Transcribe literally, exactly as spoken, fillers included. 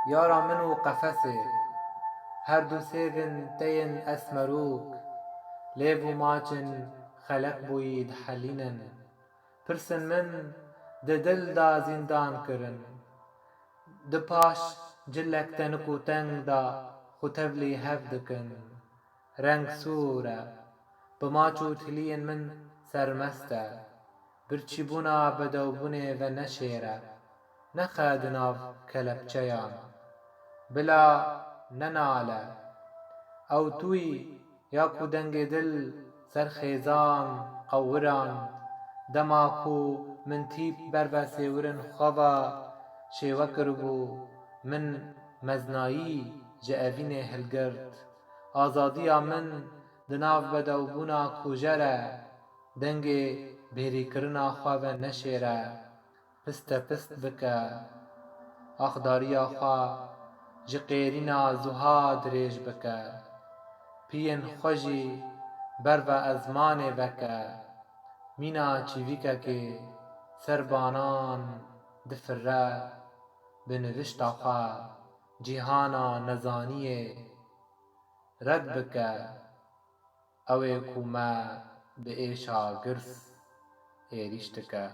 Yara min û qefesê, her du sêvin teyên esmerûk, lêv û maçin xelek bûyî dihelînin. Pirsin min di dil da zîndan kirin. Di paş cilek tenik û teng da xwe tevlî hev dikin. Reng sûr e. Bi maç û tiliyên min sermest e. Birçîbûna bedewbûnê ve neşêre. Nexe di nav kelepçeyan. Bila nenale. Ew tûyî ya ku dengê dil ser xêzan qewiran, dema ku min tîp ber ve sêwirin xwe ve şêwe kiribû, min meznayî ji evînê hilgirt. Azadiya min di nav bedewbûna kujer e, dengê bêrîkirina xwe ve neşêre. Piste pist bike, axdariya xwe ji qêrîna zuha dirêj bike, piyên xwe jî ber ve ezmanê veke, mîna çîvîkekê ser banan difirre, bi nivişta xwe cîhana nezaniyê red bike. Ew ê ku me bi êşa girs êrîş dike.